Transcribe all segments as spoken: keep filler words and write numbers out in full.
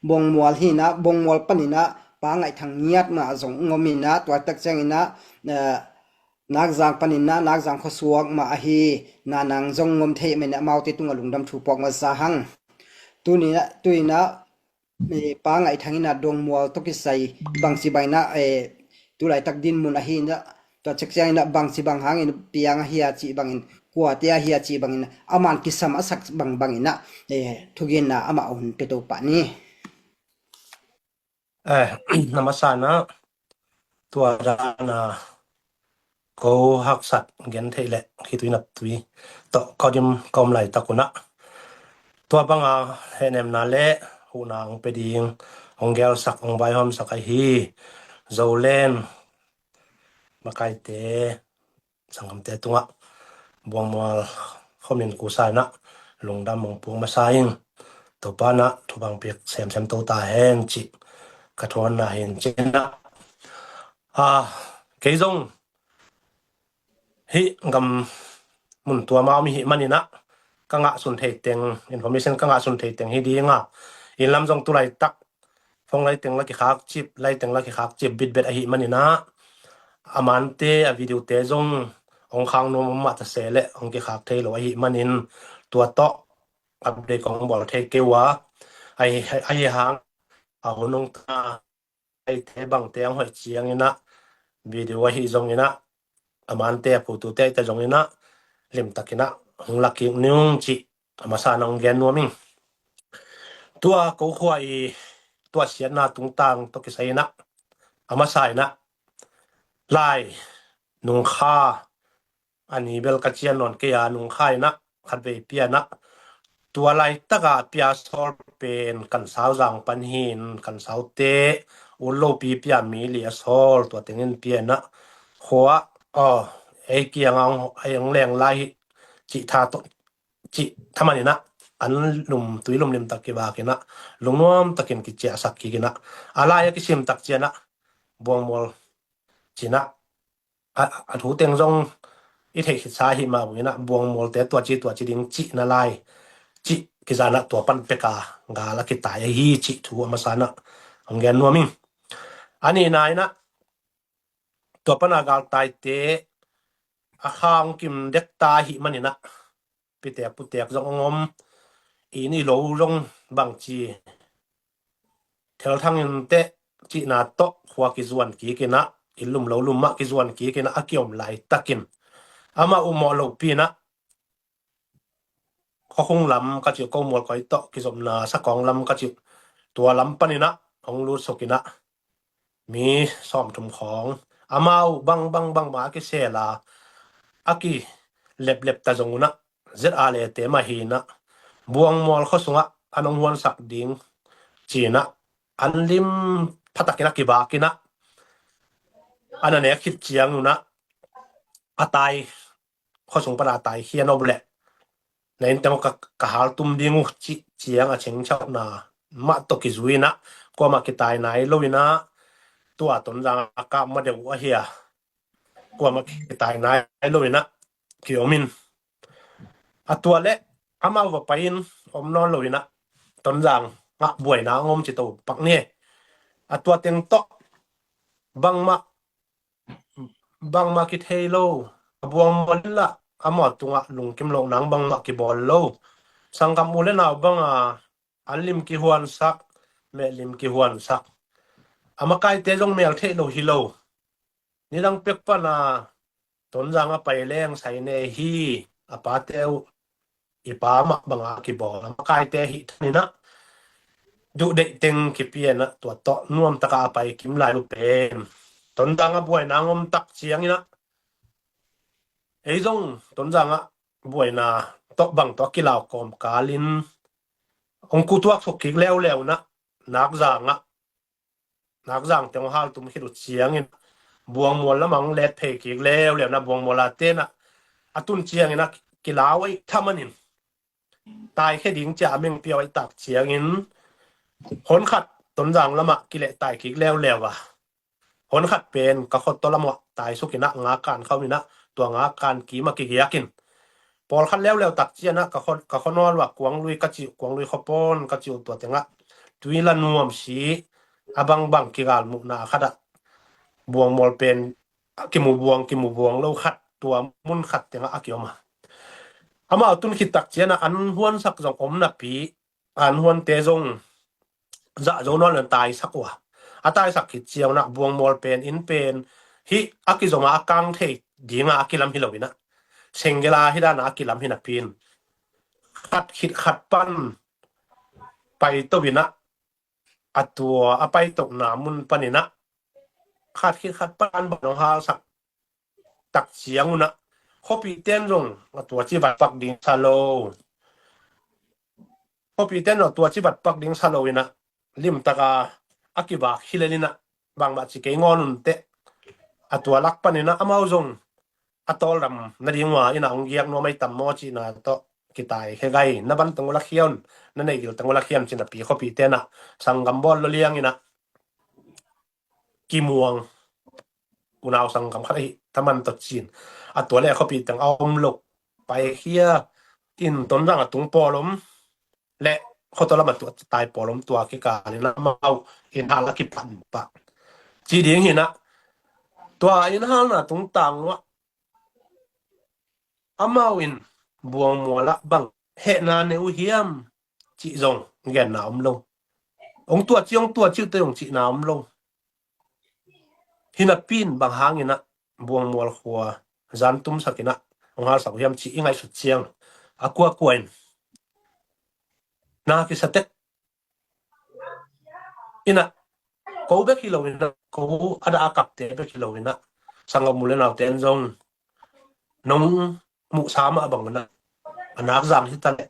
Buangmual hi inah, Buangmual pan inah Pa Ngaih Thang ngiat mah zong ngom inah, tua tak ciang inah, eh, Nakzang pan inah, Nakzang khuasuak mah ahi Nanang zong ngom thei mah inah, amaute tungah lungdam thu puak masa hang. Tu inah, tu inah, eh, Pa Ngaih Thang inah Buangmual tawh kisai bangci bang inah, eh, tu laitak dinmun ahi inah, tua tak ciang inah bangci bang hangin piang ahi a cih bangin, kuate ahi a cih bangin, aman kisam a sak bangbang inah, eh, thugenna amah hun pia to pah ni. Eh, na masa inah, tua dan a ko haksat gen theih leh khitui naptui tawh ka dim ka om laitak un ah, tua banga hehnemna le huhna hong pia ding hong gelsak, hong vaihawmsak ahi Zoland makaite, sanggamte tungah Buangmual khuamin kusa inah lungdam hong puak masa ing. Topa inah thupha hong piak semsem to ta hen cih ka thawn na hi in, ci inah. Ah, kei zong hih gam mun tua ma om hi manin ah, ka ngahsun thei teng, information ka ngahsun thei teng hi ding a, inn lam zong tu laitak phone line teng la kikhak cip, line teng la kikhak cip bitbet ahi manin ah, amante a video te zong hong khak nuam om mah ta se leh hong kikhak thei lo ahi manin, tua tawh update kong bawl thei kei uh a, ahi, ahi hang a hun hong ta, eite bangte hong hoih ciang inah, video ahi zong inah, amante a phutute eite zong inah, limtak inah hong la kik ni ung cih a masa inah hong gen nuam ing. Tua ko khua i tuahsiatna tungtang tawh kisai inah, a masa inah, lai nungkha, a ni bel ka cian nawn kei a, nungkha inah khatvei pia inah, tua laitaka pia sawl pen Kan Sau Zang pan hi in, Kan Sau te ut lopi pia mi li a sawl, tua tengin pia inah, khua, aw, ei kiangah hong, ei hong leng lai hi cih tha tawh, cih thaman inah, an lum, tui lum limtak kivak inah, lungnuam takin kiciahsak kik inah, a lai a kisim tak ciang inah, Buangmual ci inah, a, a thu teng zong i theih khitsa hi mah bang inah, Buangmualte tua ci, tua ci ding cihna lai cih kizan ah, tua pan peka gal a kitai ahi cih thu a masa inah hong gen nuam ing. A nihna inah, tua pana galtaite a khang kim dek ta ahi manin ah, pitek putek zong hong om, inn i lo zong bangci thelthang in teh cihna tawh khua kizuan kik inah, inn lum lo lum mah kizuan kik inah a kiom laitakin, amah uh mawh lopi inah, khuakhung lam ka cih, Komual koi tawh kizopna Sakawng lam ka cih, tua lam pan inah hong lutsuk inah, mi sawmthum khawng, amau bang bang bang mah a kisel a, a kileplep ta zong un ah, Z R A te mah hi inah, Buangmual khua sungah an hong huansak ding ci inah, an lim phatak inah kibak inah, an a nek khit ciang un ah, a tai, khua sung pana a taikhia nop leh na inn teng ka, ka hal tum ding uh cih ciang a chengchauhna mah tawh kizui inah, kuamah kitai nai lo inah, tua Tonzang a kap ma deuh uh ahi a, kuamah kitai nai lo inah kiom in, a tua leh amau va pai in om nawn lo inah, Tonzang ah buaina hong om ci to pak ni. A tua teng tawh bangmah, bangmah kithei lo, a Buangmual in lah amau tungah lungkim loh nang bangmah kibawl lo. Sanggam u le nau banga an lim kihuansak, meh lim kihuansak, a makaite zong mel theih lo hi lo. Nidang pek pana Tonzang a pai leng sai ne hi, a pate uh i pa mah banga kibawl, a makaite hih than inah duh deih teng kipia inah, tua tawh nuam taka a pai kim lai uh pen Tonzang a buaina hong om tak ciang inah, ei zong Tonzang ah buaina tawh bang tawh a kilau kawmkal in hong kutuak suk kik leuleu inah, Nakzang ah, Nakzang teng hong haltum khit uh ciangin Buangmual lamah hong let phei kik leuleu inah, Buangmual a te inah a tun ciangin a kilau aih thaman in, taikhia ding ci a a meng piau aih tak ciangin, hon khat Tonzang lamah kileh tai kik leuleu a, hon khat pen ka khua tawh lamah taisuk inah, nga kan khauh inah, tua nga kan kim a kigiak in, pawlkhat leuleu tak ciang inah ka khua, ka khua nawl uh a Kuanglui ka cih uh, Kuanglui khuapawn ka cih uh, tua tengah tui la nuam si, a bangbang kigalmuhna khat ah buangmual pen kimu buang, kimu buang lo khat, tua mun khat tengah a kiom a. Amau tun khit tak ciangin an huansak zong om napi, an huante zong zah zo nawn lo in taisak uh a. A taisak khit ciangin ah buangmual pen, inn pen hih a kizom a, a kang thei ding a a kilam hi lo in ah, sengel a hih dan a a kilam hi napi in, khat khit khat pan paito in ah, a tua a paitona mun pan in ah khat khit khat pan bang hong halsak tak ciang un ah, khuapihte in zong a tua ci vatpak ding sa lo. Khuapihte in zong a tua ci vatpak ding sa lo in ah, limtak a a kivak hi lel in ah, bangmah ci kei ngawn un teh, a tua lak pan in ah amau zong a tawldam nading uh a, in ah hong giak nuam ahi tam maw cihna tawh kitai khe gai, na ban teng uh la khia un, na neih gil teng uh la khia un ci napi, khuapihte in ah sanggam bawl lo liang in ah kimuang, unau sanggam khat ahi thaman tawh ci in, a tua le khuapih teng a om lo, paikhia in, Tonzang a tung pawl om le khuataw lam a tua tai pawl om, tua kikal in ah amau inn hal a kipan pah ci ding hi in ah, tua inn halna tungtang uh ah amau in buangmual ah bang hehna nei uh hiam cih zong genna om lo. Hong tua ci, hong tua ci uh teh zong cihna om lo. Hi napi in bang hang in ah buangmual khua zan tumsak in ah hong halsak uh hiam cih i ngaihsut ciang, a kuakua in na kisa tek in ah, ko bek hi lo in ah, ko a dah a kapte bek hi lo in ah, sanggam u le naute in zong nong muhsa mah bang in ah, a nakzang hi ta leh,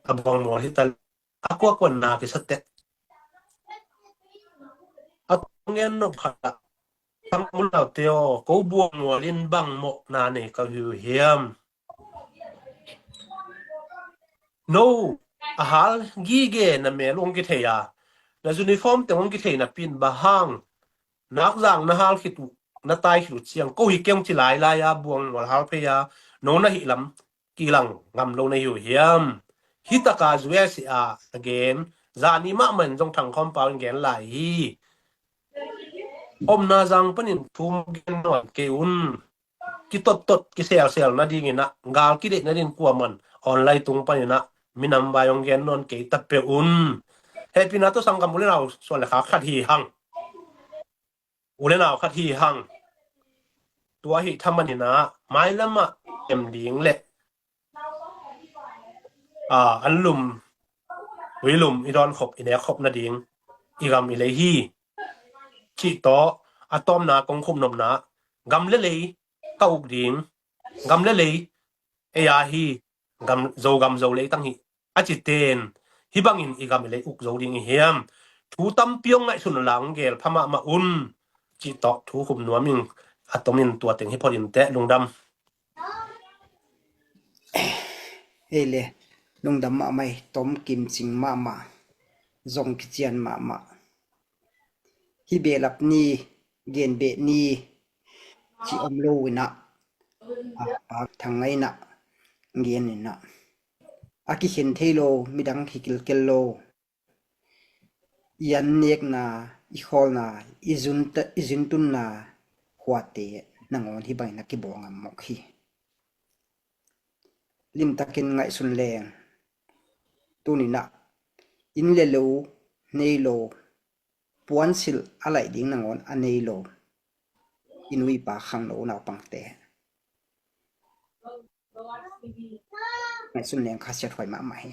a buangmual hi ta leh, a kuakua in na kisa tek. A tua ngen nop khat ah, sanggam u le naute aw, ko buangmual in bang mawhna nei ka hi uh hiam? No a hal gige na mel uh hong kithei a, na uniform teng hong kithei napi in bang hang nakzang na hal khit uh, na tai khit uh ciang, ko hi keng ci lailai a buangmual hal phei a, no na hih lam kilang ngam lo na hi uh hiam? Hi tak a U S A a gen, zani mahmah in zong Thang Khawm Pau in gen lai hi. Omna zang panin thu gen nawn kei un. Kitottot kiselsel nading in ah, gal kideih nading kuaman online tung pan in ah minam vai hong gen nawn kei ta peuh un. Hehpihna tawh sanggam u le nau suan le khak khat hi hang, u le nau khat hi hang. Tua hi thaman in ah mailam ah em ding le, a, an lum, ui lum i dawn khop, i nek khop nading i gam i lei hi. Cih tawh a tawpna kong khup nopna, gam le lei ka uk ding, gam le lei ei a hi, gam, Zogam Zolei tang hi a cite in, hih bangin i gam i lei uk zo ding i hiam? Thu tampi hong ngaihsun uh la hong gel pha mahmah un. Cih tawh thu khup nuam ing, a tomin tua teng hi phot in teh, lungdam. Ei le, lungdam mahmah hi, tom kimcing mahmah, zong kician mahmah. Hih behlap ni, gen beh ni cih om lo in ah, a, a, Thang Ngai in ah gen in ah, a kikhen thei lo, midang hi kilkel lo, i an nekna, i khawlna, i zun ta-, i zuntunna khuate nangawn hih bangin a kibawl ngam mawk hi. Limtakin ngaihsun leng, tuni in ah inn le lo nei lo, puansilh a laih ding nangawn a nei lo, i nu i pa khangno naupangte, ngaihsun leng khasiathuai mahmah hi.